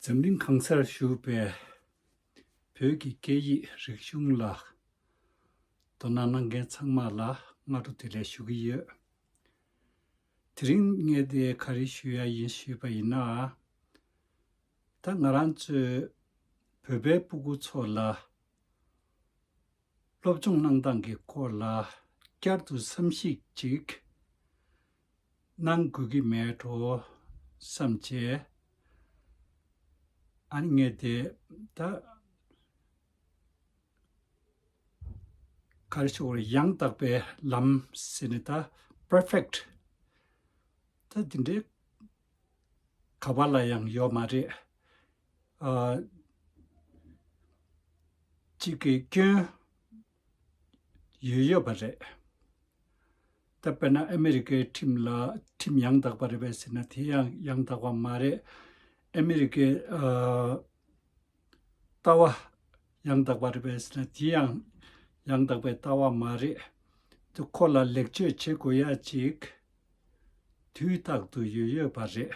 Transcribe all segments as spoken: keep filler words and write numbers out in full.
འཛམ་གླིང་གང་སར་བཞུགས་པའི་བོད་ཀྱི་སྐད་ཡིག་རིག་གཞུང་ལ་དོ་སྣང་གནང་མཁན་ཚང་མ་ལ་སྔ་དྲོ་བདེ་ལེགས་ཞུ་གི་ཡོད། དེ་རིང་ངས་དེ་ག་རེ་ཞུ་ཡ་ཡིན་ཞུས་པ་ཡིན་ན། ད་ང་རང་ཚོས་བོད་པའི་སྤུ་གུ་ཚོ་ལ་སློབ་སྦྱོང་གནང་སྟངས་ཀྱི་སྐོར་ལ་བསྐྱར་དུ་བསམ་གཞིག་ཅིག་གནང་དགོས་ཀྱི་མེད་འགྲོ་བསམ་བྱས། ཨ་ནི་ངས་དེ་ད་ག་རེ་ཞུ་དགོས་རེད། ཡང་དག་པའི་ལམ་ཟེར་ནས་ད་པར་ཕེག་ཊི་ད་དེ་འདྲའི་ག་པ་ལ་ཡང་ཡོད་མ་རེད། ཨ། གཅིག་གི་སྐྱོན་ཡོད་ཡོད་པ་རེད། ད་དཔེར་ན་ཨ་མི་རི་ཀའི་ཁྲིམས་ལ་ཁྲིམས་ཡང་དག་པ་རེད་པས་ཟེར་ན་དེ་ཡང་ཡང་དག་པ་མ་རེད། ཨ་མི་རི་ཀའི་ཨ། ལྟ་བ་ཡང་དག་པ་རེད་པས་ཟེར་ན་དེ་ཡང་ཡང་དག་པའི་ལྟ་བ་མ་རེད། དེ་ཁོ་ལ་ལེགས་བཅོས་བྱེད་དགོས་ཡ་ཅིག་དུས་རྟག་ཏུ་ཡོད་ཡོད་པ་རེད།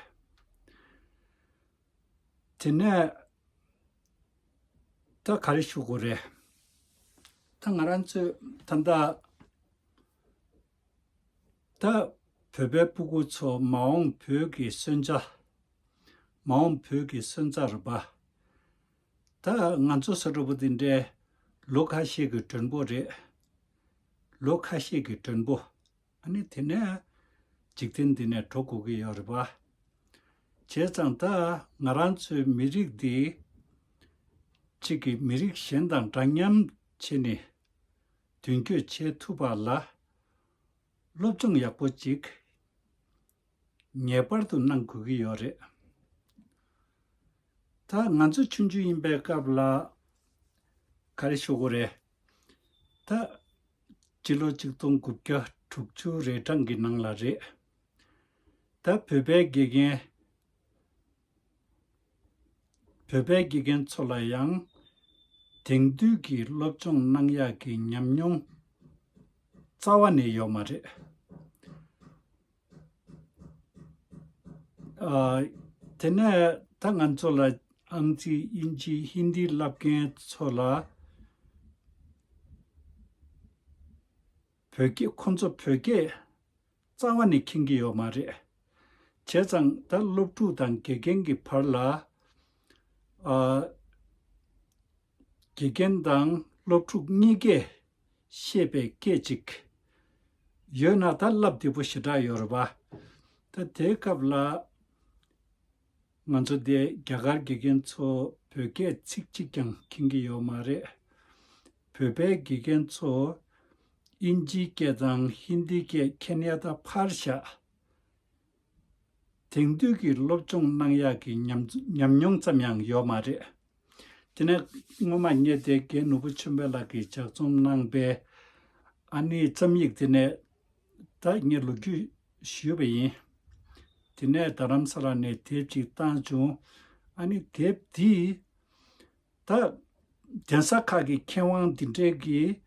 དེ་ནས་ད་ག་རེ་ཞུ་དགོས་རེད། ད་ང་རང་ཚོས་ད་ལྟ་ད་བོད་པའི་སྤུ་གུ་ཚོ་མ་འོངས་བོད་ཀྱི་སོན་རྩ། མ་འོངས་བོད་ཀྱི་སོན་རྩ་རེད་པ། ད་ང་ཚོ་བཟོ་འདྲ་པོ་འདི་འདྲའི་ལོ་ཁ་ཤས་ཀྱི་མགྲོན་པོ་རེད། ལོ་ཁ་ཤས་ཀྱི་མགྲོན་པོ། ཨ་ནི་དེ་ནས་འཇིག་རྟེན་འདི་ནས་འགྲོ་དགོས་ཀྱི་ཡོད་རེད་པ། བྱས་ཙང་ད་ང་རང་ཚོའི་མི་རིགས་འདི་གཅིག་གི་མི་རིགས་གཞན་དང་འདྲ་མཉམ་བྱས་ནས་མདུན་སྐྱོད་བྱེད་ཐུབ་པ་ལ་སློབ་སྦྱོང་ཡག་པོ་ཅིག་ངེས་པར་དུ་གནང་དགོས་ཀྱི་ཡོད་རེད། ད་ང་ཚོ་ཆུང་ཆུང་ཡིན་པའི་སྐབས་ལ་ག་རེ་ཞུ་དགོས་རེད། ད་སྤྱི་ལོ་ཆིག་སྟོང་དགུ་བརྒྱ་དྲུག་ཅུ་རེ་གྲངས་ཀྱི་ནང་ལ་རེད། ད་བོད་པའི་དགེ་རྒན་བོད་པའི་དགེ་རྒན་ཚོ་ལ་ཡང་དེང་དུས་ཀྱི་སློབ་སྦྱོང་གནང་ཡག་གི་ཉམས་མྱོང་རྩ་བ་ནས་ཡོད་མ་རེད། ཨ། དེ་ནས་ད་ང་ཚོ་ལ་ཨང་རྩིས་དབྱིན་ཇི་ཧིན་དི་བསླབ་མཁན་ཚོ་ལ་བོད་སྐད་ཁོང་ཚོ་བོད་སྐད་རྩ་བ་ནས་མཁྱེན་གྱི་ཡོད་མ་རེད། བྱས་ཙང་ད་སློབ་ཕྲུག་དང་དགེ་རྒན་གྱི་བར་ལ་ཨ། དགེ་རྒན་དང་སློབ་ཕྲུག་གཉིས་ཀས་ཤེས་པའི་སྐད་ཅིག་ཡོད་ན་ད་བསླབ་བདེ་པོ་ཞེ་དྲག་ཡོད་རེད་པ། ད་དེའི་སྐབས་ལ་ང་ཚོ་འདི་རྒྱ་གར་དགེ་རྒན་ཚོ་བོད་སྐད་ཚིག་གཅིག་ཀྱང་མཁྱེན་གྱི་ཡོད་མ་རེད། བོད་པའི་དགེ་རྒན་ཚོ་དབྱིན་ཇིའི་སྐད་དང་ཧིན་དིའི་སྐད་མཁྱེན་ཡ་ད་ཕར་བཞག་དེང་དུས་ཀྱི་སློབ་སྦྱོང་གནང་ཡག་གི་ཉམས་ཉམས་མྱོང་ཙམ་ཡང་ཡོད་མ་རེད། དེ་ནས་སྔོན་མ་ངས་དེ་རྒན་ནོར་བུ་ཆོས་འཕེལ་ལགས་ཀྱིས་ལྗགས་རྩོམ་གནང་པའི་ཨ་ནི་རྩོམ་ཡིག་དེ་ནས་ད་ངས་ལོ་རྒྱུས་ཞུས་པ་ཡིན། དེ་ནས་རྡ་རམ་ས་ལ་ནས་དེབ་ཅིག་བཏང་བྱུང་། ཨ་ནི་དེབ་འདི་ད་གདན་ས་ཁག་གི་མཁས་དབང་འདི་འདྲས་ཀྱིས་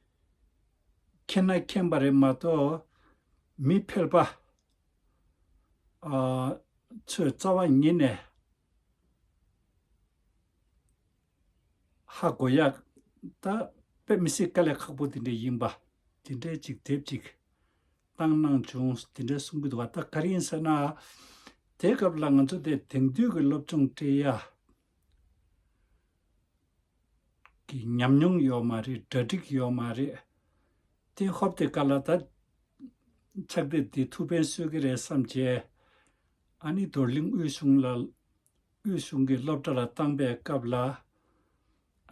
མཁྱེན་ན་མཁྱེན་པ་རེད་མ་གཏོགས་མི་ཕལ་པ་ཨ་ཚོས་རྩ་བ་ཉིད་ནས་ཧ་གོ་ཡག་ད་དཔེ་མི་སྲིད་དཀའ་ལས་ཁག་པོ་དེ་འདྲས་ཡིན་པ། དེ་འདྲས་ཅིག་དེབ་ཅིག་བཏང་གནང་བྱུང་། དེ་འདྲས་གསུང་གི་འདུག་བ། ད་ག་རེ་ཡིན་ཟེར་ན། དེའི་སྐབས་ལ་ང་ཚོ་དེ་དེང་དུས་ཀྱི་སློབ་སྦྱོང་སྤྲད་ཡ་གི་ཉམས་མྱོང་ཡོད་མ་རེད། གྲ་སྒྲིག་ཡོད་མ་རེད། དེ་ཧོབ་དེ་ག་ལ་ད་ཕྱག་དེབ་དེ་ཐུགས་ཕན་གསོས་ཀྱི་རེད་བསམ་བྱས། ཨ་ནི་རྡོར་གླིང་དབུས་གཞུང་ལ་དབུས་གཞུང་གི་སློབ་གྲྭ་ལ་བཏང་པའི་སྐབས་ལ།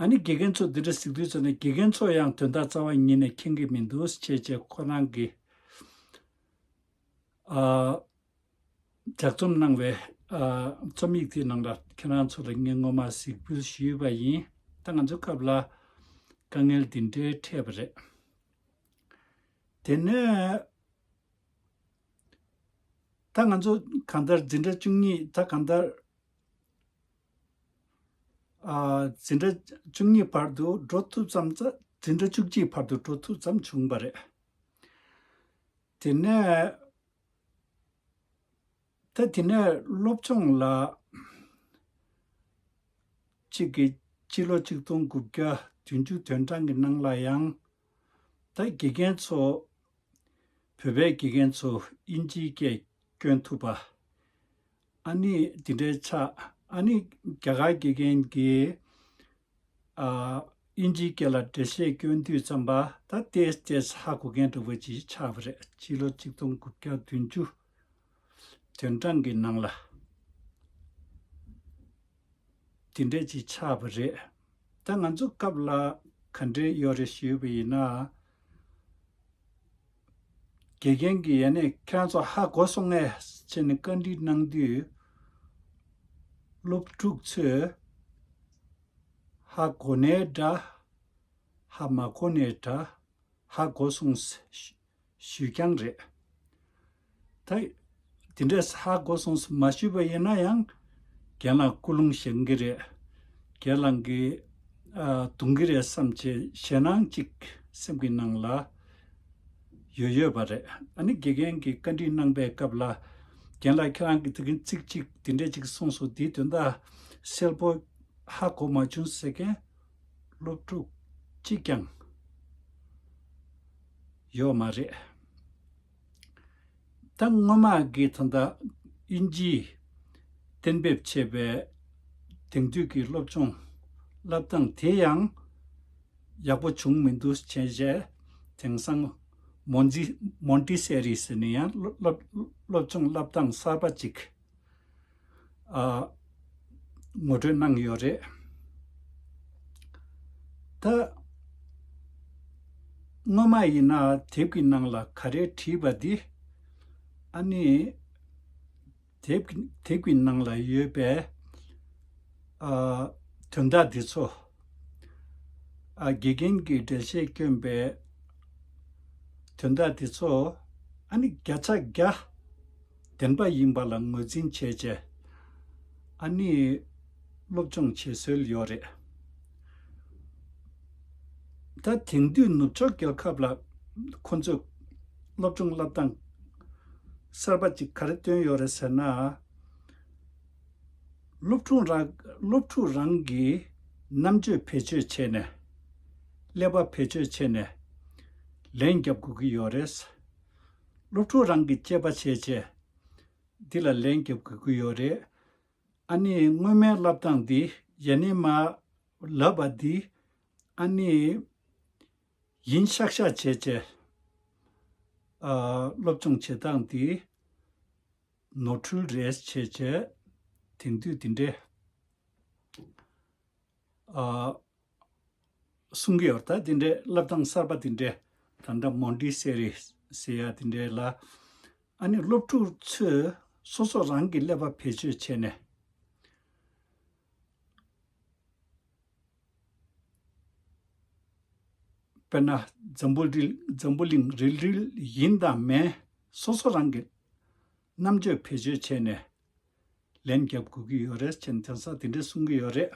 ཨ་ནི་དགེ་རྒན་ཚོ་འདི་འདྲ་གཟིགས་དུས་ཚོད་ནས་དགེ་རྒན་ཚོ་ཡང་དོན་དག་རྩ་བ་ཉིད་ནས་མཁྱེན་གྱི་མི་འདུག་ཅེས་བྱས་ཁོ་རང་གིས་ཨ། ལྗགས་རྩོམ་གནང་བའི་ཨ། རྩོམ་ཡིག་དེའི་ནང་ལ་ཁྱེད་རང་ཚོ་ལ་ངས་སྔོན་མ་གཟིགས་འབུལ་ཞུས་པ་ཡིན། ད་ང་ཚོའི་སྐབས་ལ་དཀའ་ངལ་འདི་འདྲའི་འཕྲད་པ་རེད། དེ་ནས་ད་ང་ཚོ་གང་ལྟར་འཛིན་གྲྭ་བཅུ་གཉིས། ད་གང་ལྟར་ཨ། འཛིན་གྲྭ་བཅུ་གཉིས་བར་དུ་འགྲོ་ཐུབ་ཙམ། ཙ་འཛིན་གྲྭ་བཅུ་གཅིག་བར་དུ་འགྲོ་ཐུབ་ཙམ་བྱུང་བ་རེད། དེ་ནས་ད་དེ་ནས་སློབ་སྦྱོང་ལ་ གཅིག་གིས་སྤྱི་ལོ་གཅིག་སྟོང་དགུ་བརྒྱ་བདུན་ཅུ་དོན་གྲངས་ཀྱི་ནང་ལ་ཡང་། ད་དགེ་རྒན་ཚོ། བོད་པའི་དགེ་རྒན་ཚོ་དབྱིན་ཇིའི་སྐད་སྐྱོན་ཐུབ་པ། ཨ་ནི་འདི་འདྲའི་ཆགས། ཨ་ནི་རྒྱ་གར་དགེ་རྒན་གྱིས་ཨ་དབྱིན་ཇིའི་སྐད་ལ་འགྲེལ་བཤད་སྐྱོན་དུས་ཙམ་པ། ད་ཏོག་ཙམ་ཧ་གོ་མཁན་འདྲ་བོ་ཅིག་ཆགས་པ་རེད། སྤྱི་ལོ་གཅིག་སྟོང་དགུ་བརྒྱ་བདུན་ཅུ་དོན་གྲངས་ཀྱི་ནང་ལ། དེ་འདྲས་ཅིག་ཆགས་པ་རེད། ད་ང་ཚོ་སྐབས་ལ་ག་འདྲས་ཡོད་རེད་ཞུས་པ་ཡིན་ན། དགེ་རྒན་གྱིས་ཡ་ནས་ཁྱེད་རང་ཚོ་ཧ་གོ་སོང་ངས་བྱས་ནས་བཀའ་འདྲི་གནང་དུས། སློབ་ཕྲུག་ཚོས་ཧ་གོ་ནའི་འདྲ། ཧ་མ་གོ་ནའི་འདྲ། ཧ་གོ་སོང་ཞུས་ཀྱང་རེད། ད་དེ་འདྲས་ཧ་གོ་སོང་མ་ཞུས་པ་ཡིན་ན་ཡང་། རྒན་ལགས་ཀུན་སློང་ཞན་གྱི་རེད། རྒན་ལགས་ཀྱིས་ཨ་རྡུང་གི་རེད་བསམ་བྱས་ཞེད་སྣང་གཅིག་སེམས་ཀྱི་ནང་ལ་ཡོད་ཡོད་པ་རེད། ཨ་ནི་དགེ་རྒན་གྱིས་བཀའ་འདྲི་གནང་པའི་སྐབས་ལ། རྒན་ལགས་ཁྱེད་རང་གིས་དེ་གིན་ཚིག་གཅིག་དེ་འདྲས་ཅིག་གསུངས་སོང་། དེའི་དོན་དག་གསལ་པོ་ཧ་གོ་མ་བྱུང་ཟེར་མཁན་སློབ་ཕྲུག་གཅིག་ཀྱང་ཡོད་མ་རེད། ད་སྔོན་མ་གི་ད་ལྟ་དབྱིན་ཇིས་གཏན་འབེབས་བྱས་པའི་དེང་དུས་ཀྱི་སློབ་སྦྱོང་བསླབ་སྟངས་དེ་ཡང་ཡག་པོ་བྱུང་མི་འདུག་བྱས་རྗེས། དེང་སང་མོན་ཇི་མོན་ཏི་སེ་རི་ཟེར་ནས་ཡང་སློབ་སློབ་སློབ་སྦྱོང་བསླབ་སྟངས་གསར་པ་ཅིག་ཨ་ངོ་སྤྲོད་གནང་ཡོད་རེད། ད་སྔོན་མ་ཡིན་ན་དེབ་ཀྱི་ནང་ལ་ག་རེ་བྲིས་པ་འདི། ཨ་ནི་དེབ་ཀྱི་དེབ་ཀྱི་ནང་ལ་ཡོད་པའི་ཨ་དོན་དག་འདི་ཚོ། ཨ་དགེ་རྒན་གྱིས་འགྲེལ་བཤད་བསྐྱོན་པའི་དོན་དག་འདི་ཚོ། ཨ་ནི་བརྒྱ་ཆ་བརྒྱ་བདེན་པ་ཡིན་པ་ལ་ངོས་འཛིན་བྱས་རྗེས། ཨ་ནི་སློབ་སྦྱོང་བྱེད་སྲོལ་ཡོད་རེད། ད་དེང་དུས་ནུབ་ཕྱོགས་རྒྱལ་ཁབ་ལ་ཁོ་ཚོས་སློབ་སྦྱོང་བསླབ་སྟངས་གསར་པ་ཅིག་ག་རེ་བཏོན་ཡོད་རེད་ཟེར་ན། སློབ་ཕྲུག་རང་སློབ་ཕྲུག་རང་གིས་རྣམ་དཔྱོད་བེད་སྤྱོད་བྱས་ནས། ཀླད་པ་བེད་སྤྱོད་བྱས་ནས་ལན་རྒྱབ་དགོས་ཀྱི་ཡོད་རེད། སློབ་ཕྲུག་རང་གིས་དཔྱད་པ་བྱས་བྱས། འདི་ལ་ལན་རྒྱབ་དགོས་ཀྱི་ཡོད་རེད། ཨ་ནི་སྔོན་མའི་བསླབ་སྟངས་འདི་ཡ་ནས་མར་ལབ་པ་འདི། ཨ་ནི་ཡིན་ཤག་ཤག་བྱས་བྱས། ཨ་སློབ་སྦྱོང་བྱེད་སྟངས་འདི་ནོར་འཁྲུལ་རེད་བྱས་བྱས། དེང་དུས་འདི་འདྲའི་ཨ་གསུང་གི་ཡོད། ད་དེ་འདྲའི་བསླབ་སྟངས་གསར་པ་དེ་འདྲའི་ད་ལྟ་མོན་ཏི་སེ་རི་ཟེར་ཡ་དེ་འདྲའི་ལ། ཨ་ནི་སློབ་ཕྲུག་ཚོས་སོ་སོ་རང་གི་ཀླད་པ་བེད་སྤྱོད་བྱས་ནས། དཔེར་ན་འཛམ་བུ་རིལ་འཛམ་བུ་གླིང་རིལ་རིལ་ཡིན་དང་མིན་སོ་སོ་རང་གི་རྣམ་དཔྱོད་བེད་སྤྱོད་བྱས་ནས་ལན་རྒྱབ་དགོས་ཀྱི་ཡོད་རེད་ཅེས་དེང་སང་དེ་འདྲ་གསུང་གི་ཡོད་རེད།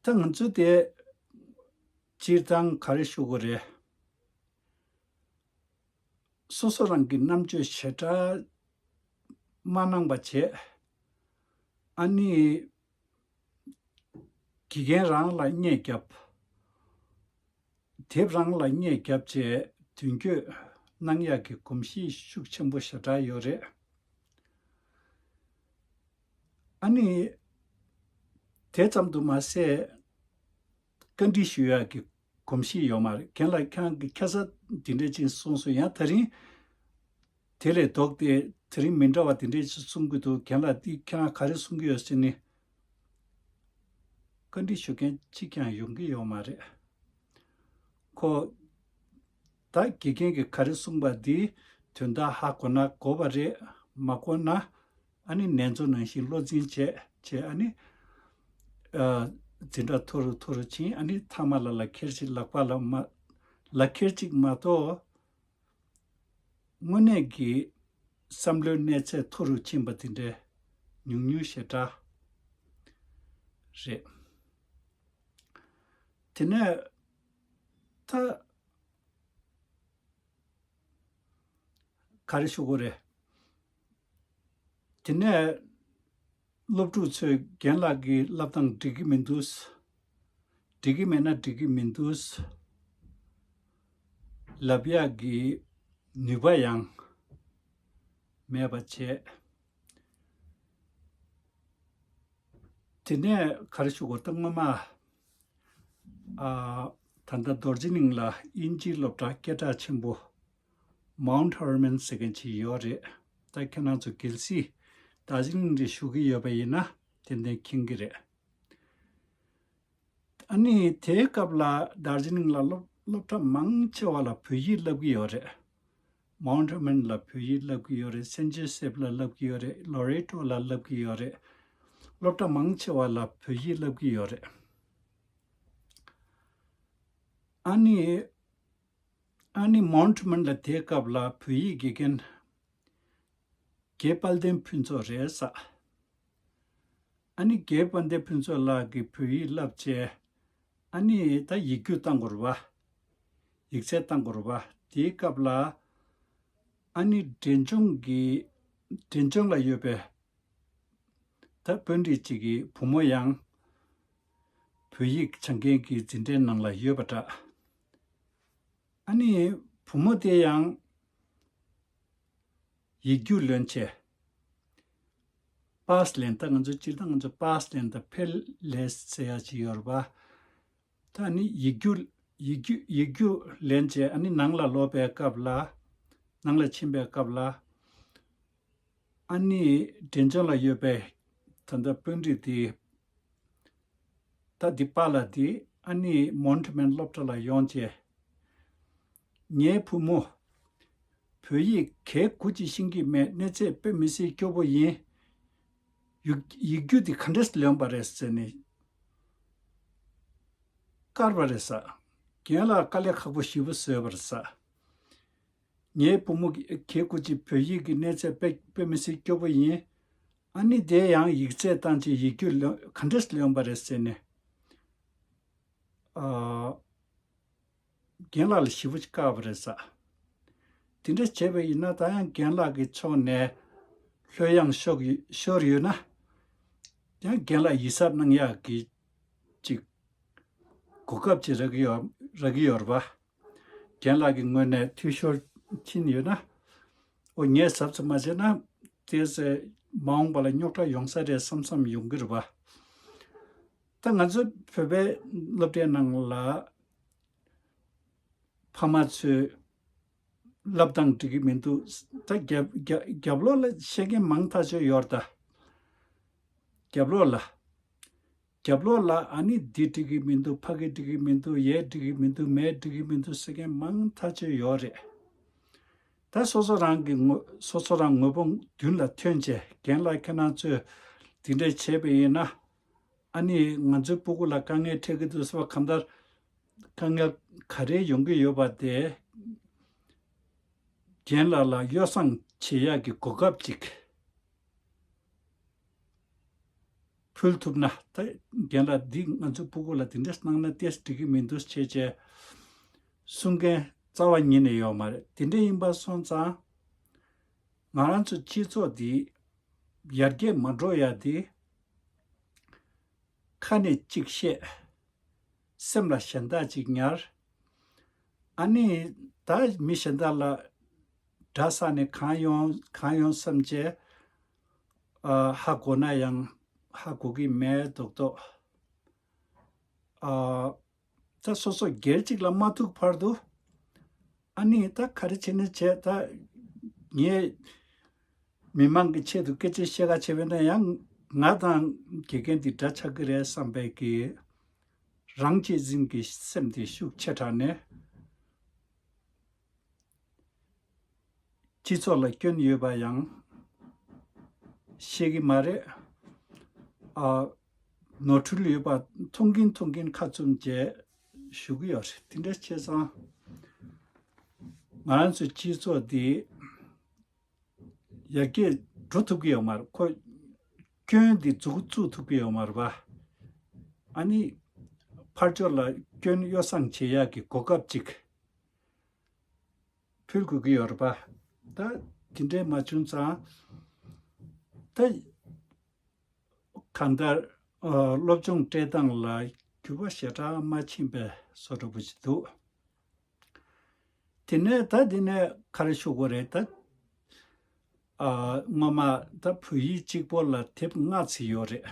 ད་ང་ཚོས་དེ་སྤྱིར་བཏང་ག་རེ་ཞུ་དགོས་རེད། སོ་སོ་རང་གི་རྣམ་དཔྱོད་ཞེ་དྲག་མ་གནང་པ་བྱས། ཨ་ནི་དགེ་རྒན་རང་ལ་བརྙས་བརྒྱབ། དེབ་རང་ལ་བརྙས་བརྒྱབ་བྱས་མདུན་སྐྱོད་གནང་ཡག་གི་གོམས་གཤིས་ཤུགས་ཆེན་པོ་ཞེ་དྲག་ཡོད་རེད། ཨ་ནི་དེ་ཙམ་དུ་མ་ཟད། བཀའ་འདྲི་ཞུ་ཡག་གི་གོམས་གཤིས་ཡོད་མ་རེད། རྒན་ལགས་ཁྱེད་རང་གིས་ཁ་སང་འདི་འདྲ་ཅིག་གསུངས་སོང་། ཡང་དེ་རིང་དེ་ལས་ལྡོག་སྟེ་དེ་རིང་མི་འདྲ་བ་འདི་འདྲ་ཅིག་གསུང་གི་འདུག་རྒན་ལགས་འདི་ཁྱེད་རང་ག་རེ་གསུང་གི་ཡོད་ཟེར་ནས་བཀའ་འདྲི་ཞུ་མཁན་གཅིག་ཀྱང་ཡོང་གི་ཡོད་མ་རེད། ཁོ་ད་དགེ་རྒན་གྱིས་ག་རེ་གསུངས་པ་འདི་དོན་དག་ཧ་གོ་ན་གོ་བ་རེད། མ་གོ་ན་ཨ་ནི་ནེ་ཙོ་ནང་བཞིན་བློ་འཛིན་བྱས་བྱས། ཨ་ནི་ཨ་འཛིན་གྲྭ་མཐོ་རུ་མཐོ་རུ་ཕྱིན། ཨ་ནི་མཐའ་མ་ལ་ལག་ཁྱེར་ཅིག་ལག་པ་ལ་མ་ལག་ཁྱེར་ཅིག་མ་གཏོགས་དངོས་གནས་ཀྱི་བསམ་བློའི་གནས་ཚད་མཐོ་རུ་ཕྱིན་པ་དེ་འདྲའི་ཉུང་ཉུང་ཞེ་དྲག་རེད། དེ་ནས་ད་ག་རེ་ཞུ་དགོས་རེད། དེ་ནས་ སློབ་ཕྲུག་ཚོས་རྒན་ལགས་ཀྱི་བསླབ་སྟངས་འགྲིག་གི་མི་འདུག་འགྲིག་གི་མེད་ན་འགྲིག་གི་མི་འདུག་ལབ་ཡག་གི་ནུས་པ་ཡང་མེད་པ་བྱས། དེ་ནས་ག་རེ་ཞུ་དགོས། ད་སྔོན་མ་ཨ་ད་ལྟ་རྡོར་རྗེ་གླིང་ལ་དབྱིན་ཇིའི་སློབ་གྲྭ་སྐད་གྲགས་ཆེན་པོ་Mount Hermon ཟེར་མཁན་ཅིག་ཡོད་རེད། ད་ཁྱེད་རང་ཚོ་གལ་སྲིད་རྡོར་རྗེ་གླིང་འདི་བཞུགས་ཀྱི་ཡོད་པ་ཡིན་ན་ཏན་ཏན་མཁྱེན་གྱི་རེད། ཨ་ནི་དེའི་སྐབས་ལ་རྡོར་རྗེ་གླིང་ལ་སློབ་སློབ་གྲྭ་མང་ཆེ་བ་ལ་བོད་ཡིག་བསླབ་ཀྱི་ཡོད་རེད། Mount Hermon ལ་བོད་ཡིག་བསླབ་ཀྱི་ཡོད་རེད། Saint Joseph ལ་བསླབ་ཀྱི་ཡོད་རེད། Loreto ལ་བསླབ་ཀྱི་ཡོད་རེད། སློབ་གྲྭ་མང་ཆེ་བ་ལ་བོད་ཡིག་བསླབ་ཀྱི་ཡོད་རེད། ཨ་ནི་ཨ་ནི་Mount Hermon ལ་དེའི་སྐབས་ལ་བོད་ཡིག་དགེ་རྒན་རྒན་དཔལ་ལྡན་ཕུན་ཚོགས་རེད་ས། ཨ་ནི་རྒན་དཔལ་ལྡན་ཕུན་ཚོགས་ལགས་ཀྱིས་བོད་ཡིག་བསླབ་བྱས། ཨ་ནི་ད་ཡིག་རྒྱུགས་བཏང་དགོས་རེད་པ། ཡིག་ཚད་བཏང་དགོས་རེད་པ། དེའི་སྐབས་ལ་ཨ་ནི་འབྲས་ལྗོངས་ཀྱི་འབྲས་ལྗོངས་ལ་ཡོད་པའི་ད་དཔོན་རིགས་གཅིག་གི་བུ་མོ་ཡང་བོད་ཡིག་སྦྱང་མཁན་གྱི་འཛིན་གྲྭའི་ནང་ལ་ཡོད་པ་འདྲ། ཨ་ནི་བུ་མོ་དེ་ཡང་ཡིག་རྒྱུགས་ལོན་བྱས། པཱས་ལེན། ད་ང་ཚོ་སྤྱིར་བཏང་ང་ཚོ་པཱས་ལེན་དང་ཕེལ་ལེན་ཟེར་ཡ་ཅིག་ཡོད་རེད་པ། ད་ནི་ཡིག་རྒྱུགས་ཡིག་རྒྱུགས་ཡིག་རྒྱུགས་ལེན་བྱས། ཨ་ནི་ནང་ལ་ལོག་པའི་སྐབས་ལ་ནང་ལ་ཕྱིན་པའི་སྐབས་ལ་ཨ་ནི་འབྲས་ལྗོངས་ལ་ཡོད་པའི་ད་ལྟ་དཔོན་རིགས་དེ་ད་འདི་པཱ་ལགས་དེ་ཨ་ནི་Mount Hermon སློབ་གྲྭ་ལ་ཡོང་བྱས། ངའི་བུ་མོ་བོད་ཡིག་གལ་དགུ་ཅིག་ཤེས་ཀྱི་མེད། གནས་ཚད་དཔེ་མི་སྲིད་སྐྱོ་པོ་ཡིན། ཡིག་ཡིག་རྒྱུགས་འདི་ག་འདྲས་ལོན་པ་རེད་ཟེར་ནས་བཀར་བ་རེད་ས། རྒན་ལགས་དཀའ་ལས་ཁག་པོ་ཞེ་པོ་བཟོས་པ་རེད་ས། ངའི་བུ་མོ་གི་གལ་དགུ་ཅིག་བོད་ཡིག་གི་གནས་ཚད་དཔེ་དཔེ་མི་སྲིད་སྐྱོ་པོ་ཡིན། ཨ་ནི་དེ་ཡང་ཡིག་ཚད་བཏང་བྱས་ཡིག་རྒྱུགས་ལོན་ག་འདྲས་ལོན་པ་རེད་ཟེར་ནས། ཨ། རྒན་ལགས་ལ་ཞེ་པོ་ཅིག་བཀག་པ་རེད་ས། དེ་འདྲ་བྱས་པ་ཡིན་ན་ད་ཡང་རྒན་ལགས་ཀྱི་ཕྱོགས་ནས་ལྷོད་ཡངས་ཤོར་ཡོད་ཤོར་ཡོད་ན། ཡང་རྒན་ལགས་ཡིད་གཟབ་གནང་ཡག་གི་ཅིག་གོ་སྐབས་ཅིག་རག་གི་ཡོད་རག་གི་ཡོད་རེད་པ། རྒན་ལགས་ཀྱི་ངོས་ནས་འཐུས་ཤོར་ཕྱིན་ཡོད་ན། འོ་ངས་གཟབ་གཟབ་མ་བྱས་ན་དེ་ཚེ་མ་འོངས་པ་ལ་རྙོག་དྲ་ཡོང་ས་རེད་བསམ་བསམ་ཡོང་གི་རེད་པ། ད་ང་ཚོ་བོད་པའི་སློབ་གྲྭའི་ནང་ལ་ཕ་མ་ཚོས་བསླབ་སྟངས་འགྲིག་གི་མི་འདུག་ད་རྒྱབ་རྒྱབ་རྒྱབ་ལོགས་ལ་བཤད་མཁན་མང་ཐག་ཆོད་ཡོད་རེད་ད། རྒྱབ་ལོགས་ལ། རྒྱབ་ལོགས་ལ་ཨ་ནི་འདི་འགྲིག་གི་མི་འདུག་ཕ་གི་འགྲིག་གི་མི་འདུག་ཡས་འགྲིག་གི་མི་འདུག་མས་འགྲིག་གི་མི་འདུག་ཟེར་མཁན་མང་ཐག་ཆོད་ཡོད་རེད། ད་སོ་སོ་རང་གི་ངོ་སོ་སོ་རང་ངོ་བོ་མདུན་ལ་ཐོན་བྱས་རྒན་ལགས་ཁྱེད་རང་ཚོས་འདི་འདྲ་བྱས་པ་ཡིན་ན། ཨ་ནི་ང་ཚོའི་སྤུ་གུ་ལ་དཀའ་ངལ་འཕྲད་ཀྱི་འདུག་ཟེར་བ་གང་ལྟར་དཀའ་ངལ་ག་རེ་ཡོང་གི་ཡོད་པ་དེ་རྒན་ལགས་ལ་ཡོ་བསྲང་བྱེད་ཡག་གི་གོ་སྐབས་ཅིག་ཕུལ་ཐུབ་ན། ད་རྒན་ལགས་འདི་ང་ཚོའི་སྤུ་གུ་ལ་དེ་འདྲ་གནང་ན་ཏོག་ཙམ་འགྲིག་གི་མི་འདུག་བྱས་བྱས་གསུང་མཁན་རྩ་བ་ཉིད་ནས་ཡོད་མ་རེད། དེ་འདྲ་ཡིན་པ་སོང་ཙང་ང་རང་ཚོ་སྤྱི་ཚོགས་འདི་ཡར་རྒྱས་མ་འགྲོ་ཡ་དེ་ཁ་ནས་གཅིག་བཤད། སེམས་ལ་གཞན་དག་ཅིག་ཉར། ཨ་ནི་ད་མི་གཞན་དག་ལ་དགྲ་བསགས་ནས་གང་ཡོང་གང་ཡོང་བསམ་བྱས། ཨ་ཧ་གོ་ན་ཡང་ཧ་གོ་གི་མེད་མདོག་མདོག་ཨ་ད་སོ་སོ་སྒེར་གཅིག་ལ་མ་ཐུག་བར་དུ། ཨ་ནི་ད་ག་རེ་བྱས་ནས་བྱས་ད། ངས་མི་མང་གི་ཆེད་དུ་སྐད་ཆ་བཤད་ག་བྱས་པས་ན་ཡང་ང་དང་དགེ་རྒན་འདི་འདྲ་ཆགས་ཀྱི་རེད་བསམ་པའི་གི་རང་གཅེས་འཛིན་གྱི་སེམས་དེ་ཤུགས་ཆེ་དྲགས་ནས་སྤྱི་ཚོགས་ལ་སྐྱོན་ཡོད་པ་ཡང་ཤེས་ཀྱི་མ་རེད། ཨ་ནོར་འཁྲུལ་ཡོད་པ་མཐོང་གིན་མཐོང་གིན་ཁ་བཙུམ་བྱས་ཞུ་གི་ཡོད་རེད། དེ་འདྲ་བྱས་ཙང་ང་རང་ཚོའི་སྤྱི་ཚོགས་འདི་ཡར་རྒྱས་འགྲོ་ཐུབ་ཀྱི་ཡོད་མ་རེད། ཁོ་སྐྱོན་འདི་མཛུབ་གུ་བཙུགས་ཐུབ་ཀྱི་ཡོད་མ་རེད་པ། ཨ་ནི་ཕར་ཕྱོགས་ལ་སྐྱོན་ཡོ་བསྲང་བྱེད་ཡག་གི་གོ་སྐབས་ཅིག་ཕུལ་དགོས་ཀྱི་ཡོད་རེད་པ། ད་དེ་འདྲས་མ་བྱུང་ཙང་ད་ གང་ལྟར་ཨ་སློབ་སྦྱོང་སྤྲད་སྟངས་ལ་འགྱུར་བ་ཞེ་དྲག་མ་ཕྱིན་པའི་བཟོ་འདྲ་པོ་ཞིག་འདུག་དེ་ནས་ད་དེ་ནས་ག་རེ་ཞུ་དགོས་རེད་ད། ཨ་སྔོན་མ་ད་བོད་ཡིག་གཅིག་པོ་ལ་དེབ་ལྔ་ཙམ་ཡོད་རེད།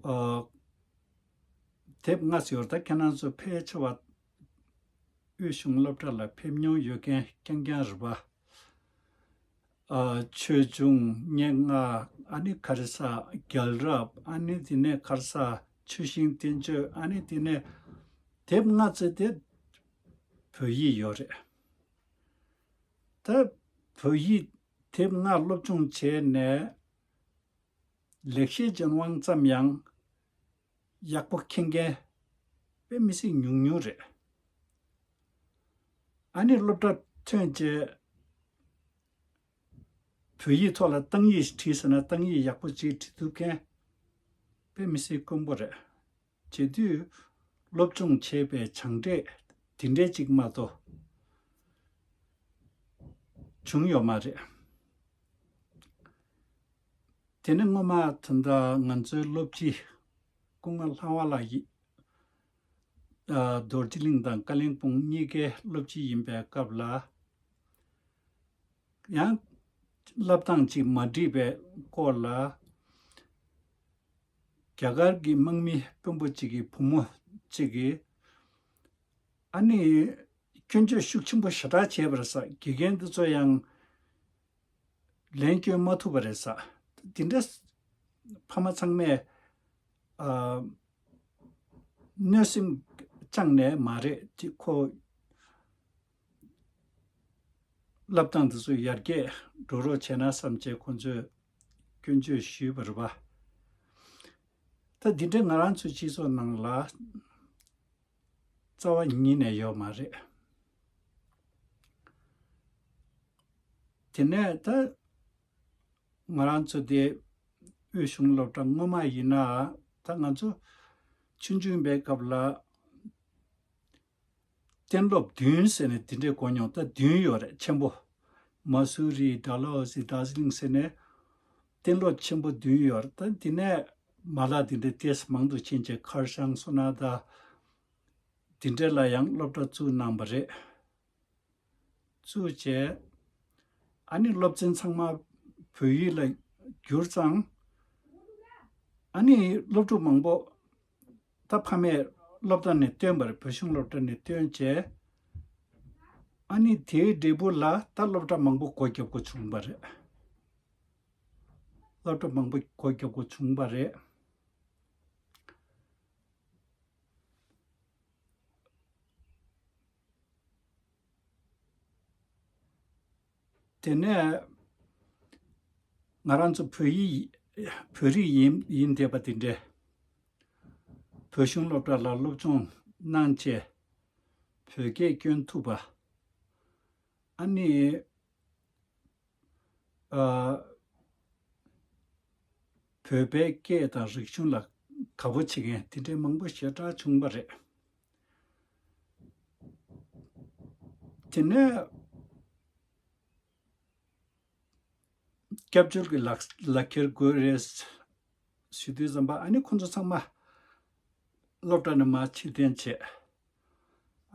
ཨ་དེབ་ལྔ་ཙམ་ཡོད་རེད། ད་ཁྱེད་རང་ཚོ་ཕལ་ཆེ་བ་དབུས་གཞུང་སློབ་གྲྭ་ལ་ཕེབས་མྱོང་ཡོད་མཁན་རྐྱང་རྐྱང་རེད་པ། ཨ་ཆོས་འབྱུང་སྙན་ངག་ཨ་ནི་ག་རེ་ཟ། རྒྱལ་རབས་ཨ་ནི་དེ་ནས་ག་རེ་ཟ། ཆུ་ཤིང་བསྟན་བཅོས་ཨ་ནི་དེ་ནས་དེབ་ལྔ་ཙམ་དེ་བོད་ཡིག་ཡོད་རེད། ད་བོད་ཡིག་དེབ་ལྔ་སློབ་སྦྱོང་བྱས་ནས་ལེགས་བཤད་ལྗོན་དབང་ཙམ་ཡང་ཡག་པོ་མཁྱེན་མཁན་དཔེ་མི་སྲིད་ཉུང་ཉུང་རེད། ཨ་ནི་སློབ་གྲྭ་ཐོན་རྗེས་བོད་ཡིག་ཐོག་ལ་གཏང་ཡིག་བྲིས་ཟེར་ན་གཏང་ཡིག་ཡག་པོ་ཅིག་བྲིས་ཐུབ་མཁན་དཔེ་མི་སྲིད་དཀོན་པོ་རེད། བྱེད་དུས་སློབ་སྦྱོང་བྱས་པའི་སྦྱངས་འབྲས་དེ་འདྲའི་ཅིག་མ་གཏོགས་བྱུང་ཡོད་མ་རེད། དེ་ནས་སྔོན་མ་ད་ལྟ་ང་ཚོའི་སློབ་སྤྱི་སྐུ་ངོ་ལྷ་དབང་ལགས་ཡིན། ཨ་རྡོ་རྗེ་གླིང་དང་བཀའ་བློན་སྤུངས་གཉིས་ཀའི་སློབ་སྤྱི་ཡིན་པའི་སྐབས་ལ། ཡང་བསླབ་སྟངས་ཅིག་མ་འགྲིག་པའི་སྐོར་ལ། རྒྱ་གར་གྱི་དམག་མི་དཔོན་པོ་གཅིག་གི་བུ་མོ་གཅིག་གིས་ཨ་ནི་སྐྱོན་བརྗོད་ཤུགས་ཆེན་པོ་ཞེ་དྲག་བྱས་པ་རེད་ཟེར། དགེ་རྒན་འདི་ཚོ་ཡང་ལན་སྐྱོན་མ་ཐུབ་པ་རེད་ཟེར། དེ་འདྲ་ཕ་མ་ཚང་མས་ཨ་གནོད་སེམས་བཅངས་ནས་མ་རེད། ཅིག་ཁོ་བསླབ་སྟངས་འདི་ཚོ་ཡར་རྒྱས་འགྲོ་རོགས་བྱས་ན་བསམ་བྱས་ཁོ་ཚོས་སྐྱོན་བརྗོད་ཞུས་པ་རེད་པ། ད་འདི་འདྲ་ང་རང་ཚོའི་སྤྱི་ཚོགས་ནང་ལ་རྩ་བ་ཉིད་ནས་ཡོད་མ་རེད། དེ་ནས་ད་ང་རང་ཚོ་དེ་དབུས་གཞུང་སློབ་གྲྭ་སྔོན་མ་ཡིན་ན་ད་ང་ཚོ་ཆུང་ཆུང་པའི་སྐབས་ལ། གཏན་སློབ་བདུན་ཟེར་ནས་དེ་འདྲའི་གོ་མྱོང་། ད་བདུན་ཡོད་རེད་ཆེན་པོ། མ་སུ་རི། ཌལ་ཧོ་སི། དར་ཇི་ལིང་ཟེར་ནས་གཏན་སློབ་ཆེན་པོ་བདུན་ཡོད་རེད། ད་དེ་ནས་མ་ལག་དེ་འདྲའི་ཏོག་ཙམ་མང་དུ་ཕྱིན་བྱས་ཁར་ཤང་སོ་ན་ད་དེ་འདྲ་ལ་ཡང་སློབ་གྲྭ་བཙུགས་གནང་བ་རེད། བཙུགས་བྱས་ཨ་ནི་སློབ་ཚན་ཚང་མ་བོད་ཡིག་ལ་བསྒྱུར་ཙང་། ཨ་ནི་སློབ་ཕྲུག་མང་པོ་ད་ཕ་མས་སློབ་གྲྭ་ནས་བཏོན་པ་རེད། བོད་གཞུང་སློབ་གྲྭ་ནས་བཏོན་བྱས་ཨ་ནི་དེའི་འབྲས་བུ་ལ་ད་སློབ་གྲྭ་མང་པོ་སྒོ་བརྒྱབ་དགོས་བྱུང་བ་རེད། སློབ་གྲྭ་མང་པོ་སྒོ་བརྒྱབ་དགོས་བྱུང་བ་རེད། དེ་ནས་ང་རང་ཚོ་བོད་ཡིག་བོད་རིགས་ཡིན་ཡིན་བསྡད་པ་དེ་འདྲས་བོད་གཞུང་སློབ་གྲྭ་ལ་སློབ་སྦྱོང་གནང་བྱས་བོད་སྐད་སྐྱོན་ཐུབ་པ། ཨ་ནི་ཨ་བོད་པའི་སྐད་དང་རིག་གཞུང་ལ་དགའ་པོ་བྱེད་མཁན་དེ་འདྲའི་མང་པོ་ཞེ་དྲག་བྱུང་བ་རེད། དེ་ནས་སྐྱབས་བཅོལ་གྱི་ལག་ལག་ཁྱེར་དགོས་རེད་ཞུ་དུས་ཙམ་པ་ཨ་ནི་ཁོང་ཚོ་ཚང་མ་སློབ་གྲྭ་ནས་མར་ཕྱིར་འཐེན་བྱས།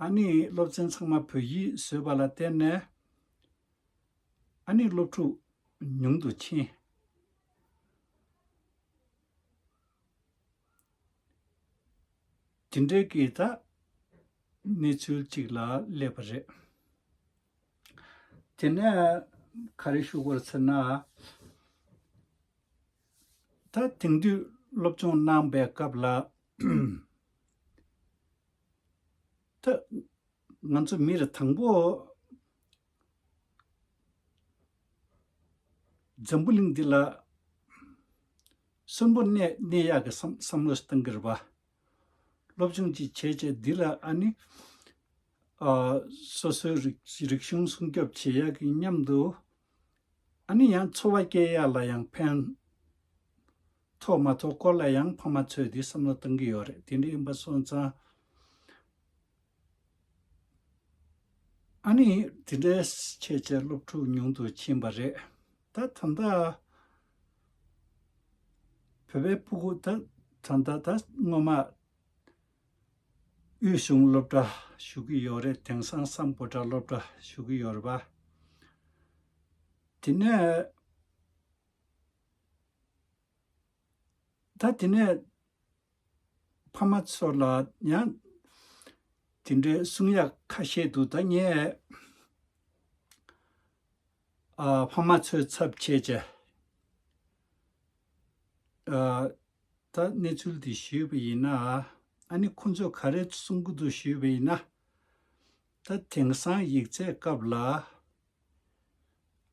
ཨ་ནི་སློབ་ཚན་ཚང་མ་བོད་ཡིག་བཟོས་པ་ལ་བརྟེན་ནས་ཨ་ནི་སློབ་ཕྲུག་ཉུང་དུ་ཕྱིན། དེ་འདྲའི་གི་ད་གནས་ཚུལ་ཅིག་ལ་སླེབས་པ་རེད། དེ་ནས་ག་རེ་ཞུ་དགོས་ཟེར་ན། ད་དེང་དུས་སློབ་སྦྱོང་གནང་པའི་སྐབས་ལ་ད་ང་ཚོ་མི་རེ་དང་པོ་འཛམ་བུ་གླིང་འདི་ལ་གསོན་པོ་གནས་གནས་ཡག་གི་བསམ་བསམ་བློ་ཞིག་གཏང་གི་རེད་པ། སློབ་སྦྱོང་ཅིག་བྱས་བྱས་འདི་ལ་ཨ་ནི་ཨ་སོ་སོའི་རིག་རིག་གཞུང་སྲུང་སྐྱོབ་བྱེད་ཡག་གི་མཉམ་དུ་ཨ་ནི་ཡང་འཚོ་བ་སྐྱེལ་ཡག་ལ་ཡང་ཕན་ཐོགས་མ་ཐོགས་སྐོར་ལ་ཡང་ཕ་མ་ཚོས་འདི་བསམ་བློ་གཏང་གི་ཡོད་རེད། དེ་འདྲ་ཡིན་པ་སོང་ཙང་ཨ་ནི་དེ་འདྲའི་བྱས་བྱས་སློབ་ཕྲུག་ཉུང་དུ་ཕྱིན་པ་རེད། ད་ད་ལྟ་ བོད་པའི་སྤུ་གུ་ད་ད་ལྟ་ད་སྔོན་མ་དབུས་གཞུང་སློབ་གྲྭ་ཞུགས་ཀྱི་ཡོད་རེད། དེང་སང་སམ་བྷོ་ཊ་སློབ་གྲྭ་ཞུགས་ཀྱི་ཡོད་རེད་པ། དེ་ནས་ད་དེ་ནས་ཕ་མ་ཚོ་ལ་ཡང་དེ་འདྲའི་གསུང་ཡག་ཁ་ཤས་འདུག་ད་ངས་ཨ་ཕ་མ་ཚོའི་ཚབ་བྱས་བྱས་ཨ་ད་གནས་ཚུལ་འདི་ཞུས་པ་ཡིན་ན། ཨ་ནི་ཁོ་ཚོས་ག་རེ་གསུང་གི་འདུག་ཞུས་པ་ཡིན་ན། ད་དེང་སང་ཡིག་ཚད་སྐབས་ལ་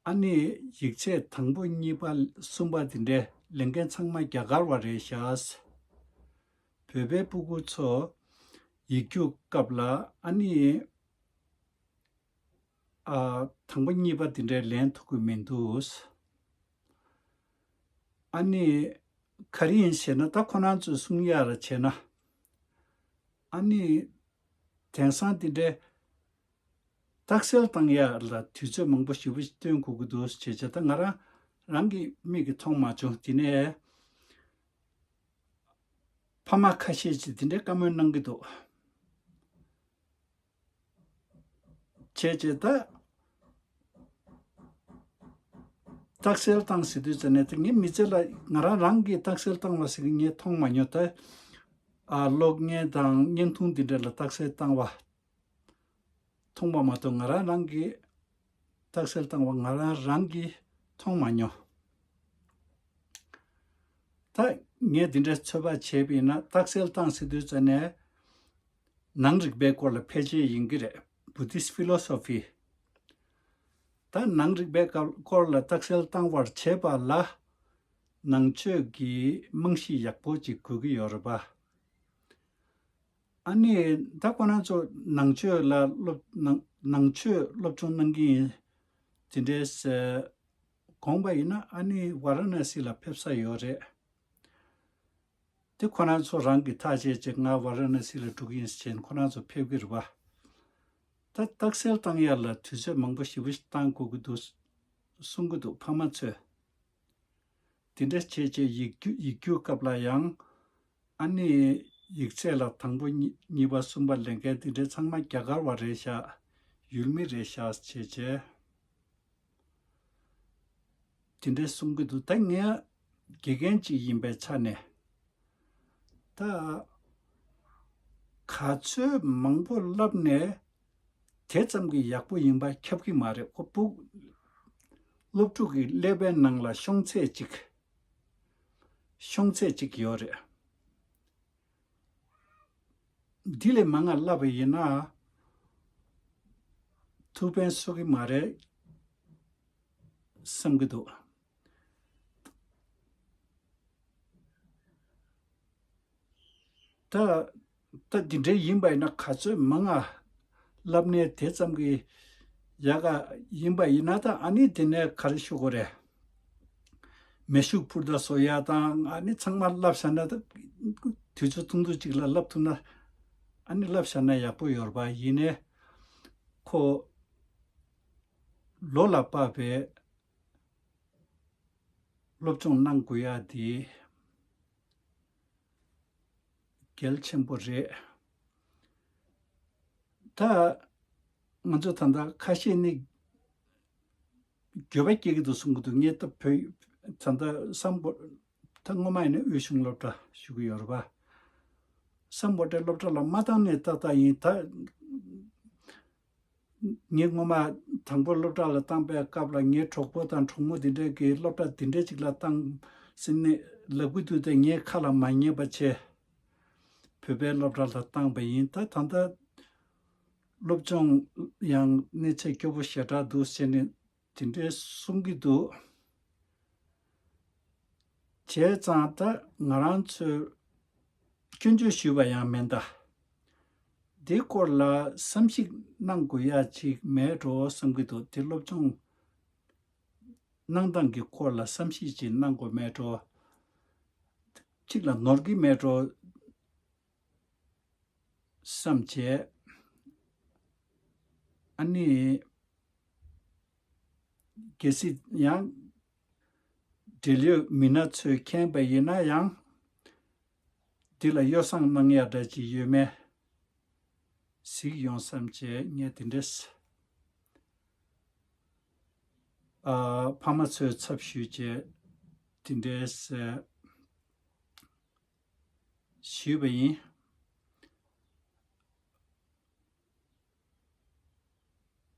ཨ་ནི་ཡིག་ཚད་དང་པོ་གཉིས་པ་གསུམ་པ་དེ་འདྲའི་ལེན་མཁན་ཚང་མ་རྒྱ་གར་བ་རེད་ཤག་བོད་པའི་སྤུ་གུ་ཚོ་ཡིག་རྒྱུགས་སྐབས་ལ་ཨ་ནི་ཨ་དང་པོ་གཉིས་པ་དེ་འདྲའི་ལེན་ཐུབ་ཀྱི་མི་འདུག་ཨ་ནི་ག་རེ་ཡིན་ཞེ་ན། ད་ཁོ་རང་ཚོས་གསུང་ཡག་ལ་བྱས་ན། ཨ་ནི་དེང་སང་དེ་འདྲའི་རྟགས་གསལ་བཏང་ཡག་ལ་དུས་ཚོད་མང་པོ་ཞེ་པོ་ཞིག་སྟོན་དགོས་ཀྱི་འདུག་ཅེས་བྱས། ད་ང་རང་རང་གི་མིག་གིས་མཐོང་མ་བྱུང་། དེ་ནས་ཕ་མ་ཁ་ཤས་ཀྱིས་དེ་འདྲའི་བཀའ་མོལ་གནང་གི་འདུག་བྱས་བྱས་ད་རྟགས་གསལ་བཏང་ཟེར་དུས་ཙ་ནས། ད་ངའི་མི་ཚེ་ལ་ང་རང་རང་གིས་རྟགས་གསལ་བཏང་བ་ཟེར་གྱི་ངས་མཐོང་མ་མྱོང་། ད་ཨ་གློག་བརྙན་དང་བརྙན་ཐུང་འདི་འདྲ་ལ་རྟགས་གསལ་བཏང་བ་མཐོང་བ་མ་གཏོགས། ང་རང་རང་གིས་རྟགས་གསལ་བཏང་བ་ང་རང་རང་གིས་མཐོང་མ་མྱོང་། ད་ངས་འདི་འདྲའི་ཚོད་དཔག་བྱས་པ་ཡིན་ན། རྟགས་གསལ་བཏང་ཟེར་དུས་ཙ་ནས་ནང་རིག་པའི་སྐོར་ལ་ཕལ་ཆེར་ཡིན་གྱི་རེད། Buddhist philosophy། ད་ནང་རིག་པའི་སྐོར་ལ་རྟགས་གསལ་བཏང་བར་བྱེད་པ་ལ་ནང་ཆོས་ཀྱི་རྨང་གཞི་ཡག་པོ་ཅིག་དགོས་ཀྱི་ཡོད་རེད་པ། ཨ་ནི་ད་ཁོ་རང་ཚོ་ནང་ཆོས་ལ་སློབ་ནང་ནང་ཆོས་སློབ་སྦྱོང་གནང་གི་ཡིན། དེ་འདྲའི་དགོངས་པ་ཡིན་ན་ཨ་ནི་ཝཱ་ར་ཎ་སི་ལ་ཕེབས་ས་ཡོད་རེད། དེ་ཁོ་རང་ཚོ་རང་གིས་ཐག་བཅད་བྱས། ང་ཝཱ་ར་ཎ་སི་ལ་འགྲོ་གི་ཡིན་ཟེར་བྱས་ཁོ་རང་ཚོ་ཕེབས་ཀྱི་རེད་པ། ད་རྟགས་གསལ་བཏང་ཡག་ལ་དུས་ཚོད་མང་པོ་ཞེ་པོ་ཞིག་བཏང་དགོས་ཀྱི་འདུག་གསུང་གི་འདུག་ཕ་མ་ཚོས། དེ་འདྲ་བྱས་བྱས་ཡིག་རྒྱུགས་ཡིག་རྒྱུགས་སྐབས་ལ་ཡང་ཨ་ནི་ཡིག་ཚད་ལ་དང་པོ་གཉིས་གཉིས་པ་གསུམ་པ་ལེན་མཁན་དེ་འདྲ་ཚང་མ་རྒྱ་གར་བ་རེད་ཤག་ཡུལ་མི་རེད་ཤག་བྱས་བྱས། དེ་འདྲ་གསུང་གི་འདུག་ད་ངས་དགེ་རྒན་ཅིག་ཡིན་པའི་ཆ་ནས། ད་ག་ཚོད་མང་པོ་བསླབས་ནས་དེ་ཙམ་གྱིས་ཡག་པོ་ཡིན་པ་ཁྱབ་ཀྱི་མ་རེད། ཁོ་སྤུ་སློབ་ཕྲུག་གི་ཀླད་པའི་ནང་ལ་ཤོང་ཚད་ཅིག་ཤོང་ཚད་ཅིག་ཡོད་རེད། འདི་ལས་མང་ང་བསླབས་པ་ཡིན་ན་ཐུགས་ཕན་གསོ་གི་མ་རེད་བསམ་གི་འདུག་ད་ད་འདི་འདྲའི་ཡིན་པ་ཡིན་ན། ག་ཚོད་མང་ང་བསླབས་ནས་དེ་ཙམ་གྱིས་ཡག་ག་ཡིན་པ་ཡིན་ན། ད་ཨ་ནི་དེ་ནས་ག་རེ་ཞུ་དགོས་རེད། མེ་ཤུགས་འཕུར་མདའ་བཟོ་ཡ་དང་ཨ་ནི་ཚང་མ་བསླབས་བཞག་ན། ད་དུས་ཚོད་ཐུང་ཐུང་ཅིག་ལ་བསླབ་ཐུབ་ན་ཨ་ནི་བསླབས་བཞག་ན་ཡག་པོ་ཡོད་རེད་པ། ཡིན་ནའི་ཁོ་ལོ་ལ་དཔག་པའི་སློབ་སྦྱོང་གནང་དགོས་ཡ་དེ་གལ་ཆེན་པོ་རེད། ད་ང་ཚོ་ད་ལྟ་ཁ་ཤས་ནི་འགྱོད་པ་སྐྱེ་གི་འདུག་གསུང་གི་འདུག་ངས་ད་བོད་ད་ལྟ་སམ་བྷོ་ད་སྔོན་མ་ཡིན་ན་དབུས་གཞུང་སློབ་གྲྭ་ཞུ་གི་ཡོད་རེད་པ། སམ་བྷོ་ཊའི་སློབ་གྲྭ་ལ་མ་བཏང་ནས་ཏག་ཏག་ཡིན། ད་ངས་སྔོན་མ་དང་པོ་སློབ་གྲྭ་ལ་བཏང་པའི་སྐབས་ལ་ངའི་གྲོགས་པོ་དང་གྲོགས་མོ་དེ་འདྲས་ཀྱིས་སློབ་གྲྭ་དེ་འདྲས་ཅིག་ལ་བཏང་ཟེར་ནས་ལབ་ཀྱི་འདུག་དེ་ངས་ཁ་ལ་མ་ཉན་པ་བྱས་བོད་པའི་སློབ་གྲྭ་ལ་བཏང་པ་ཡིན། ད་ད་ལྟ་སློབ་སྦྱོང་ཡང་གནས་ཚད་སྐྱོ་པོ་ཞེ་དྲག་འདུག་ཟེར་ནས་དེ་འདྲའི་གསུང་གི་འདུག་བྱས་ཙང་ད་ང་རང་ཚོས་སྐྱོན་བརྗོད་ཞུས་པ་ཡང་མིན་ད། འདི་སྐོར་ལ་བསམ་གཞིག་གནང་དགོས་ཡ་ཅིག་མེད་འགྲོ་བསམ་གྱི་འདུག་དེ་སློབ་སྦྱོང་གནང་སྟངས་ཀྱི་སྐོར་ལ་བསམ་གཞིག་ཅིག་གནང་དགོས་མེད་འགྲོ། གཅིག་ལ་ནོར་གྱི་མེད་འགྲོ་བསམ་བྱས། ཨ་ནི། གལ་སྲིད་ཡང་། འབྲེལ་ཡོད་མི་སྣ་ཚོས་མཁྱེན་པ་ཡིན་ན་ཡང་། འདི་ལ་ཡོ་བསྲང་གནང་ཡ་འདྲ་ཅིག་ཡོད་མེད་གཟིགས་ཡོང་བསམ་བྱས། ངས་དེ་འདྲས། ཨ། ཕ་མ་ཚོའི་ཚབ་ཞུས་བྱས་དེ་འདྲས་ཞུས་པ་ཡིན།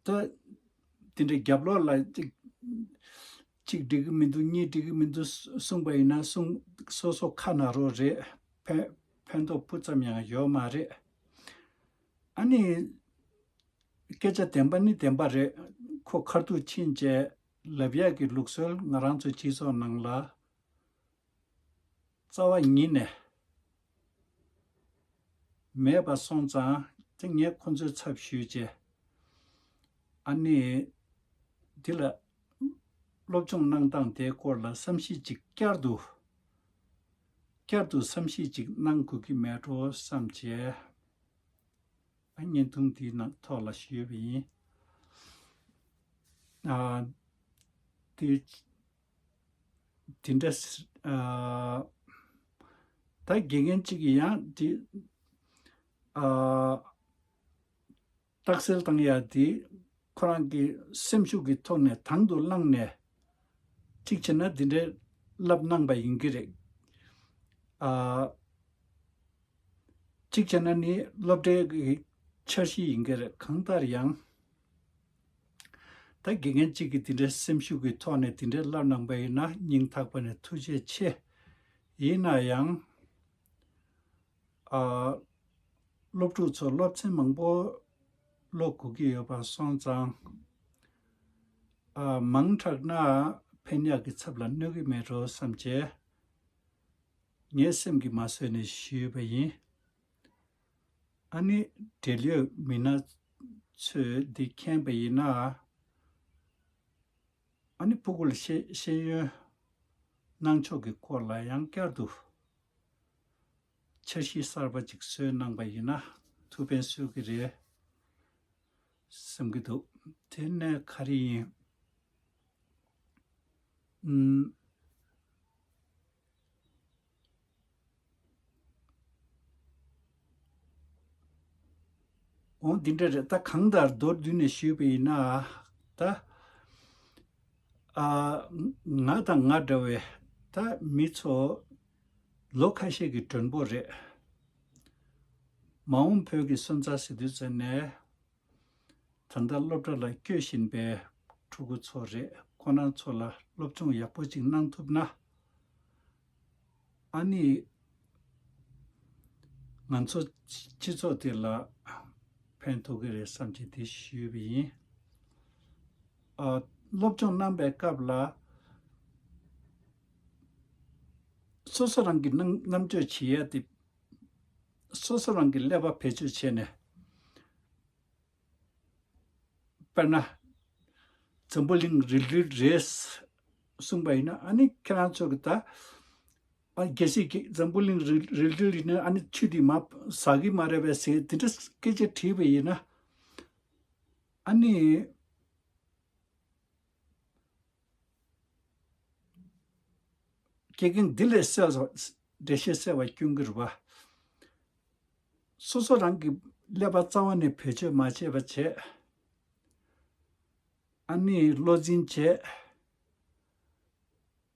ད་དེ་འདྲའི་རྒྱབ་ལོགས་ལ་གཅིག་གཅིག་འགྲིག་གི་མི་འདུག་གཉིས་འགྲིག་གི་མི་འདུག་གསུངས་པ་ཡིན་ན། གསུང་སོ་སོ་ཁ་ན་རོ་རེད། ཕན་ཕན་ཐོགས་སྤུ་ཙམ་ཡང་ཡོད་མ་རེད། ཨ་ནི་སྐད་ཆ་བདེན་པ་ནི་བདེན་པ་རེད། ཁོ་ཁ་ཐུག་ཕྱིན་བྱས་ལབ་ཡག་གི་ལུགས་སྲོལ་ང་རང་ཚོའི་སྤྱི་ཚོགས་ནང་ལ་རྩ་བ་ཉིད་ནས་མེད་པ་སོང་ཙང་། དེ་ངས་ཁོ་ཚོའི་ཚབ་ཞུས་བྱས། ཨ་ནི་འདི་ལ་སློབ་སྦྱོང་གནང་སྟངས་དེའི་སྐོར་ལ་བསམ་གཞིག་ཅིག་བསྐྱར་དུ་བསྐྱར་དུ་བསམ་གཞིག་ཅིག་གནང་དགོས་ཀྱི་མེད་འགྲོ་བསམ་བྱས། ཨ། བརྙན་ཐུང་འདིའི་ནང་ཐོག་ལ་ཞུས་པ་ཡིན། ཨ། དེ་དེ་འདྲ། ཨ། ད་དགེ་རྒན་གཅིག་གིས་ཡང་དེ། ཨ། རྟགས་གསལ་བཏང་ཡ་དེ་ཁོ་རང་གི་སེམས་ཤུགས་ཀྱི་ཐོག་ནས་དང་དུ་བླངས་ནས་གཅིག་བྱས་ན་འདི་འདྲའི་བསླབ་གནང་པ་ཡིན་གྱི་རེད། ཨ། གཅིག་བྱས་ན་ནི་སློབ་གྲྭའི་གི་འཆར་གཞི་ཡིན་གྱི་རེད། གང་ལྟར་ཡང་ད་དགེ་རྒན་གཅིག་གིས་འདི་འདྲའི་སེམས་ཤུགས་ཀྱི་ཐོག་ནས་འདི་འདྲའི་བསླབ་གནང་པ་ཡིན་ན་སྙིང་ཐག་པ་ནས་ཐུགས་རྗེ་ཆེ། ཡིན་ན་ཡང་། ཨ། སློབ་ཕྲུག་ཚོ་སློབ་ཚན་མང་པོ་ཀློག་དགོས་ཀྱི་ཡོད་པ་སོང་ཙང་། ཨ། མང་དྲགས་ན་ཕན་ཡག་གི་ཚབ་ལ་གནོད་ཀྱི་མེད་འགྲོ་བསམ་བྱས། ངའི་སེམས་ཀྱིས་མ་བཟོད་ནས་ཞུས་པ་ཡིན། ཨ་ནི་འབྲེལ་ཡོད་མི་སྣ་ཚོས་འདི་མཁྱེན་པ་ཡིན་ན། ཨ་ནི་ཕྲུ་གུ་ལ་ཤེས་ཤེས་ཡོན་གནང་ཕྱོགས་ཀྱི་སྐོར་ལ་ཡང་བསྐྱར་དུ་འཆར་གཞི་གསར་པ་ཅིག་བཟོས་གནང་པ་ཡིན་ན་ཐུགས་ཕན་གསོས་ཀྱི་རེད་བསམ་གྱི་འདུག་དེ་ནས་ག་རེ་ཡིན། ཨུམ། འོ་འདི་འདྲ་རེད། ད་གང་ལྟར་མདོར་བསྡུས་ནས་ཞུས་པ་ཡིན་ན། ད་ཨ། ང་དང་ང་འདྲ་བའི་ད་མི་ཚོ་ལོ་ཁ་ཤས་ཀྱི་མགྲོན་པོ་རེད། མ་འོངས་བོད་ཀྱི་སོན་རྩ་ཟེར་དུས་ཙམ་ནས། ད་ལྟ་སློབ་གྲྭ་ལ་སྐྱོད་བཞིན་པའི་ཕྲུ་གུ་ཚོ་རེད། ཁོ་རང་ཚོ་ལ་སློབ་སྦྱོང་ཡག་པོ་ཅིག་གནང་ཐུབ་ན། ཨ་ནི་ང་ཚོ་སྤྱི་ཚོགས་དེ་ལ་ཕན་ཐོགས་ཀྱི་རེད་བསམ་གྱི་དེ་ཞུས་པ་ཡིན། ཨ། སློབ་སྦྱོང་གནང་པའི་སྐབས་ལ་སོ་སོ་རང་གི་རྣམ་རྣམ་དཔྱོད་བྱེད་ཡ་དེ། སོ་སོ་རང་གི་ཀླད་པ་བེད་སྤྱོད་བྱས་ནས། དཔེར་ན། འཛམ་བུ་གླིང་རིལ་རིལ་རེད་གསུངས་པ་ཡིན་ན། ཨ་ནི་ཁྱེད་རང་ཚོ་གི་ད། ཨ། གལ་སྲིད་ཀྱི་འཛམ་བུ་གླིང་རིལ་རིལ་རིལ་ཡིན་ན། ཨ་ནི་ཆུ་དེ་མར་ཟག་གི་མ་རེད་པས་ཟེར་དེ་འདྲ་སྐད་ཆ་དྲིས་པ་ཡིན་ན། ཨ་ནི། དགེ་རྒན་འདི་ལས་གསལ་བ། འགྲེལ་བཤད་གསལ་བ་སྐྱོན་གྱི་རེད་པ། སོ་སོ་རང་གི་ཀླད་པ་རྩ་བ་ནས་བེད་སྤྱོད་མ་བྱས་པ་བྱས། ཨ་ནི་བློ་འཛིན་བྱས།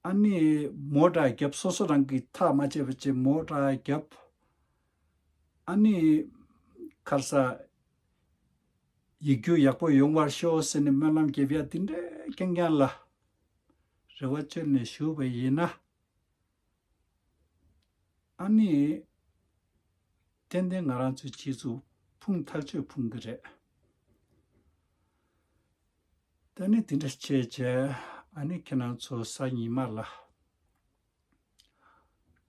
ཨ་ནི་མོ་ཊ་བརྒྱབ། སོ་སོ་རང་གིས་ཐག་མ་བཅད་པ་བྱས་མོ་ཊ་བརྒྱབ། ཨ་ནི་ཁར་ས་ཡིག་རྒྱུགས་ཡག་པོ་ཡོང་བར་ཤོག་ཟེར་ནས་སྨོན་ལམ་རྒྱབ་ཡ་འདི་འདྲའི་རྐྱང་རྐྱང་ལ་རེ་བ་བཅོལ་ནས་བཞུགས་པ་ཡིན་ན། ཨ་ནི། ཏན་ཏན་ང་རང་ཚོའི་སྤྱི་ཚོགས་ཕུང་ཐག་ཆོད་ཕུང་གི་རེད། ད་ནི་དེ་འདྲ་བྱས་བྱས། ཨ་ནི་ཁྱེད་རང་ཚོ་གཟའ་ཉི་མ་ལ་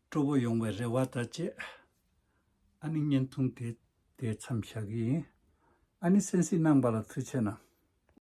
སྤྲོ་པོ་ཡོང་བའི་རེ་བ་དང་བཅས། ཨ་ནི་བརྙན་ཐུང་དེ་དེ་མཚམས་བཞག་གི་ཡིན། ཨ་ནི་གསན་གཟིགས་གནང་བ་ལ་ཐུགས་རྗེ་གནང་།